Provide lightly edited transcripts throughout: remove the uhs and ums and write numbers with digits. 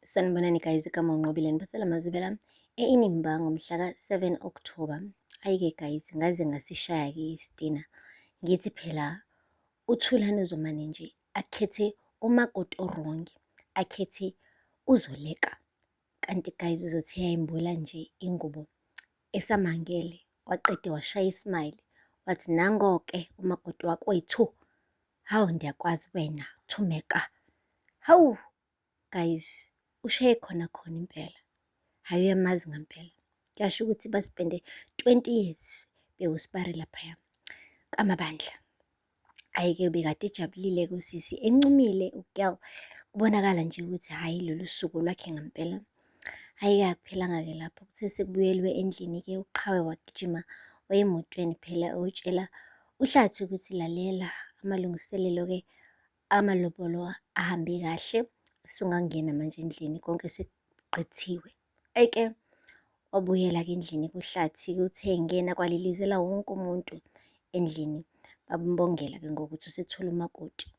Sanibonani guys, igama uNqobile niphathela amazwibela e-Inimba ngomhla ka-7 October. Ayike guys, ngaze ngasishaya-ke isitina. Ngithi phela uThulani uzomane nje akhethe umakoti o-wrong, akhethe uZoleka. Kanti guys uzothi yayimbula nje ingubo esamangele, waqede washaya ismile wathi nango-ke umakoti wakwethu. Hawu ndiyakwazi wena Thumeka. Hawu guys ushaye khona khona impela. Hhayi uyamazi ngampela. Kuyasho ukuthi baspende 20 years bewusibari laphaya kaMabandla. Hhayi-ke ubekade ejabulile-ke usisi encumile ugirl. Kubonakala nje ukuthi hhayi lolu suku lwakhe ngampela. Hhayi-ke akuphelanga-ke lapho kuthe sekubuyelwe endlini-ke uQhawe wagijima waya emotweni phela eyotshela uHlathi ukuthi lalela amalungiselelo-ke amalobolo ahambe kahle sungangena manje endlini konke sekugqithiwe. Hhayi-ke wabuyela-ke endlini kuHlathi uthe engena kwalilizela wonke umuntu endlini bambongela-ke ngokuthi usethole umakoti.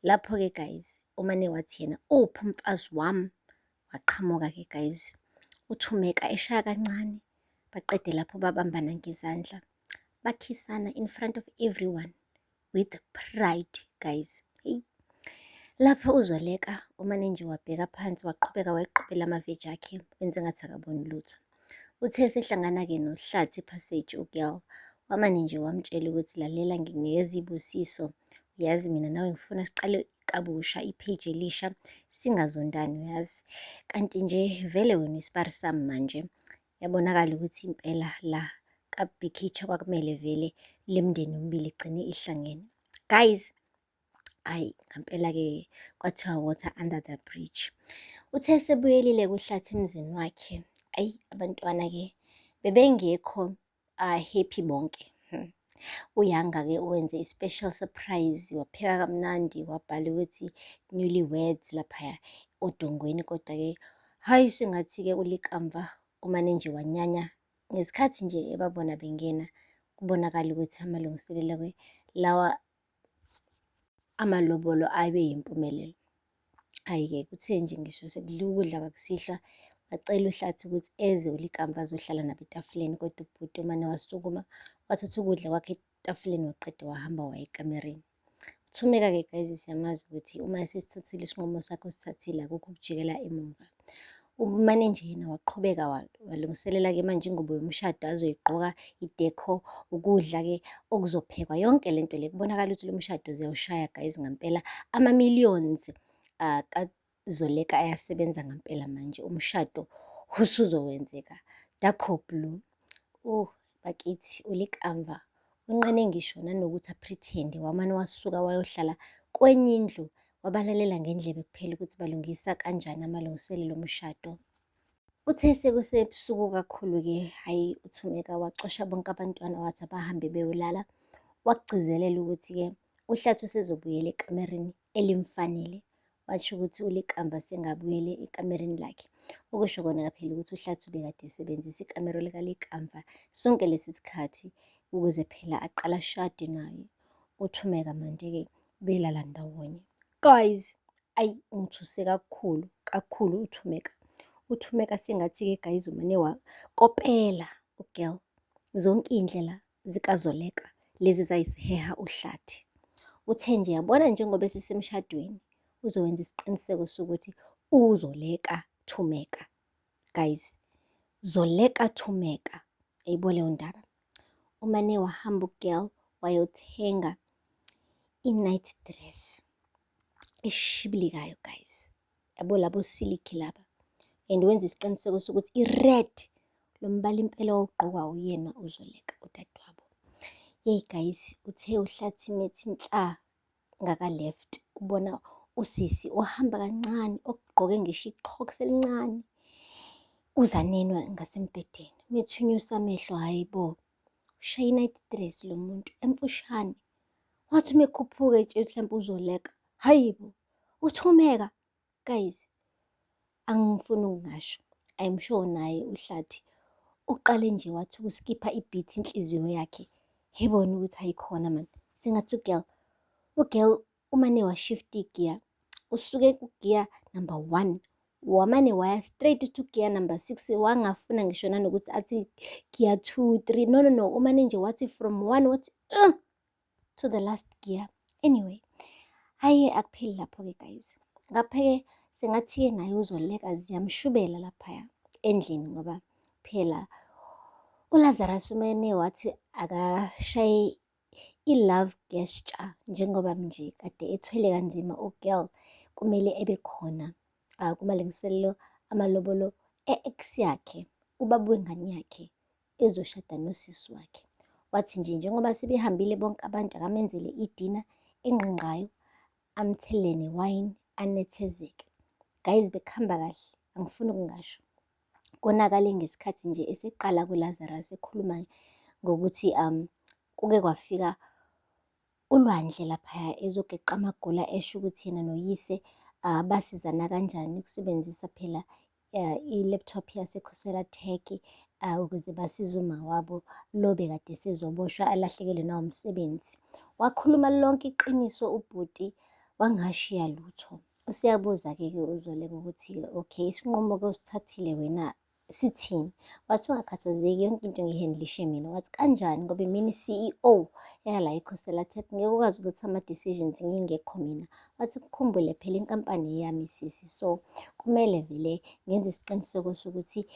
Lapho-ke guys umane wathi yena uphi umfazi wami? Waqhamuka-ke guys uThumeka eshaya kancane baqede lapho babambana ngezandla bakhisana in front of everyone with pride guys. Hey. Lapho uZoleka umane nje wabheka phansi waqhubeka wayiqhubela amaveji akhe wenze ngathi akaboni lutho. Uthe esehlangana-ke noHlathi ePassage ugirl wamane nje wamtshela ukuthi lalela ngikunikeza izibusiso uyazi mina nawe ngifuna siqale kabusha ipage elisha singazondani uyazi kanti nje vele wena isipari sami manje yabonakala ukuthi impela la kaBhikitsha kwakumele vele le mndeni yomibili igcine ihlangene guys. Ayi ngampela-ke kwathiwa water under the bridge. Uthe esebuyelile kuHlathi emzini wakhe, ayi abantwana-ke bebengekho happy bonke. Uyanga-ke wenze i-special surprise, wapheka kamnandi, wabhala ukuthi newly weds laphaya odongweni. Kodwa-ke hhayi sengathi-ke uLikamva umane nje wanyanya ngesikhathi nje ebabona bengena, kubonakala ukuthi amalungiselelo-ke lawa amalobolo abe yimpumelelo. Hhayi-ke kuthe nje ngisho sekudliwa ukudla kwakusihlwa, wacela uHlathi ukuthi eze uLikamva azohlala nabo etafuleni kodwa ubhuti umane wasukuma wathatha ukudla kwakhe etafuleni waqeda wahamba waya ekamereni. Uthumeka-ke guys siyamazi ukuthi uma esesithathile isinqumo sakhe usithathile akukho ukujikela emuva. Umane nje yena waqhubeka walungiselela-ke manje ingubo yomshado azoyigqoka, idekho, ukudla-ke okuzophekwa, yonke le nto le. Kubonakala ukuthi lo mshado ziyawushaya guys ngampela. Ama-millions kaZoleka ayasebenza ngampela manje, umshado usuzowenzeka. Darko Blue, oh bakithi uLikamva unqene ngisho nanokuthi a-pretend-e, wamane wasuka wayohlala kwenye indlu wabalalela ngendlebe kuphela ukuthi balungisa kanjani amalungiselelo omshado. Uthe sekusebusuku kakhulu-ke, hhayi uThumeka waxosha bonke abantwana wathi abahambe beyolala. Wakugcizelela ukuthi-ke uHlathi usezobuyela ekamereni elimfanele. Washo ukuthi uLikamva sengabuyele ekamereni lakhe. Okusho kona phela ukuthi uHlathi ubekade esebenzisa ikamero likaLikamva sonke lesi sikhathi ukuze phela aqale ashade naye. UThumeka manje-ke belala ndawonye. Guys, ayi ungithuse kakhulu kakhulu uThumeka. UThumeka sengathi-ke guys umane wakopela ugirl zonke iy'ndlela zikaZoleka lezi zayiziheha uHlathi. Uthe nje yabona njengoba esisemshadweni uzowenza isiqiniseko sokuthi uZoleka Thumeka. Guys, Zoleka Thumeka. Ayibo leyo ndaba. Umane wahamba ugirl wayothenga i-night dress eshibilikayo guys. Yabo labo siliki laba. And wenza isiqiniseko sokuthi i-red lo mbala impela owawugqokwa uyena uZoleka udadewabo. Yeyi guys, uthe uHlathi methi nhla ngaka-left ubona usisi ohamba kancane ogqoke ngisho iqhokisi elincane uzanenwa ngasembhedeni. Methi unyusa amehlo, hhayi bo, ushaye i-night dress lo muntu emfushane. Wathi uma ekhuphuka etshela hlampe uZoleka, hhayi bo, uThumeka. Guys, angifuni ukungasho, I'm sure naye uHlathi uqale nje wathi ukuskipha i-beat inhliziyo yakhe ebona ukuthi ayikhona mani. Sengathi ugirl, ugirl umane wa-shift igiya, usuke kugiya number one Wamane waya straight to gear number six, wangafuna ngisho nanokuthi athi gear two, three, no, no, no, umane nje wathi from one, wathi to the last gear. Anyway, hhayi, akupheli lapho-ke guys. Ngapha-ke sengathi-ke naye uZoleka ziyamshubela laphaya endlini, ngoba phela uLazarus umane wathi akashaye i-love gesture, njengoba nje kade ethwele kanzima u-girl, kumele ebe khona kumalungiselelo amalobolo e-ex yakhe, ubaba wengane yakhe ezoshada nosisi wakhe. Wathi nje njengoba sebehambile bonke abantu, akamenzele idina engqingqayo, amthelele newayini, anethezeke. Guys, bekuhamba kahle, angifuni ukungasho. Konakale ngesikhathi nje eseqala kuLazarus ekhuluma ngokuthi kuke kwafika uLwandle laphaya ezogeqa amagula, esho ukuthi yena noyise basizana kanjani ukusebenzisa phela i-laptop yaseKhosela Tech ukuze basize uma wabo lo bekade esezoboshwa alahlekelwe nawumsebenzi. Wakhuluma lonke iqiniso ubhuti, wangashiya lutho. Useyabuza-ke ke uZoleka ukuthi okay, isinqumo-ke osithathile wena sithini? Wathi ungakhathazeki, yonke into ngiyihandlishe mina. Wathi kanjani, ngoba imina i-CEO yala eKhosela Tech, ngeke ukwazi ukuthatha ama-decisions ngingekho mina. Wathi kukhumbule phela inkampani yami sisi, so kumele vele ngenze isiqiniseko sokuthi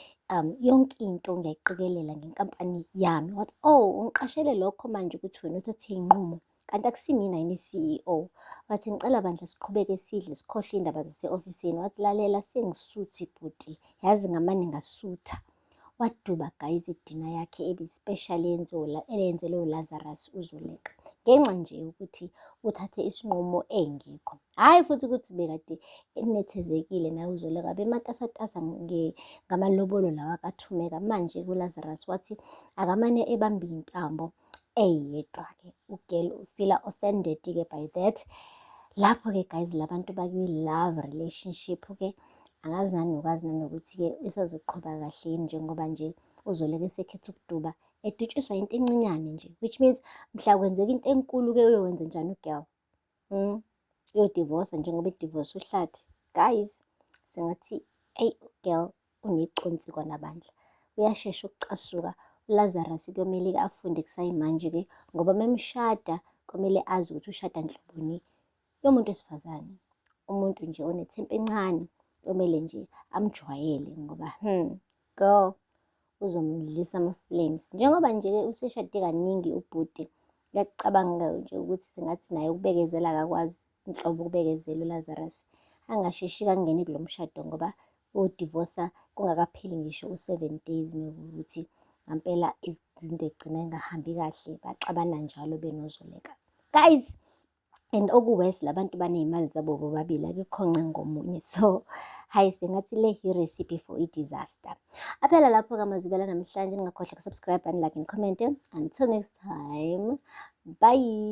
yonke into ngiyayiqikelela ngenkampani yami. Wathi oh, ungiqashele lokho manje ukuthi wena uthathe iy'nqumo, kanti akusimina yini i-CEO? Wathi ngicela bandla siqhubeke sidle, sikhohlwe iy'ndaba zase-ofisini. Wathi lalela, sengisuthi bhuti, yazi ngamane ngasutha. Waduba guys idina yakhe ebi-special eyenzelwe uLazarus uZoleka, ngenxa nje yokuthi uthathe isinqumo engekho. Hhayi futhi ukuthi bekade enethezekile naye uZoleka, bematasatasa ngamalobolo lawa kaThumeka. Manje kuLazarus wathi akamane ebambe iy'ntambo eyedwa-ke. U-girl u-feel-a offended-ke by that. Lapho-ke guys, labantu bakwi-love relationship-ke, angazi nanokwazi nanokuthi-ke isazoqhuba kahle yini, njengoba nje uZoleka esekhetha ukuduba, edutshiswa into encinyane nje, which means mhla kwenzeka into enkulu-ke uyowenza njani u-girl? Uyodivosa njengoba edivosa uHlathi. Guys, sengathi eyi, u-girl uneconsi kona bandla, uyashesha ukucasuka. ULazarus kuyomele-ke afunde kusayimanje-ke, ngoba memshada kumele azi ukuthi ushada nhloboni yomuntu wesifazane, umuntu nje onethemba encane, kumele nje amjwayele, ngoba girl uzomdlisa ama-flames. Njengoba nje-ke useshade kaningi ubhuti, uyacabanga nje ukuthi sengathi naye ukubekezela akakwazi nhlobo ukubekezela uLazarus. Angasheshi kangene kulo mshado, ngoba udivosa kungakapheli ngisho u-7 days, mekuwukuthi ngampela izinto y'gcina y'ngahambi kahle, baxabana njalo benoZoleka. Guys, and oku-worse, labantu baney'mali zabo bobabili, akekho oncenga omunye. So hhayi, sengathi le i-recipe for i-disaster. Aphela lapho-ke amazwibela namhlanje. Ningakhohlwa uku-subscribe and like and comment. Until next time, bye.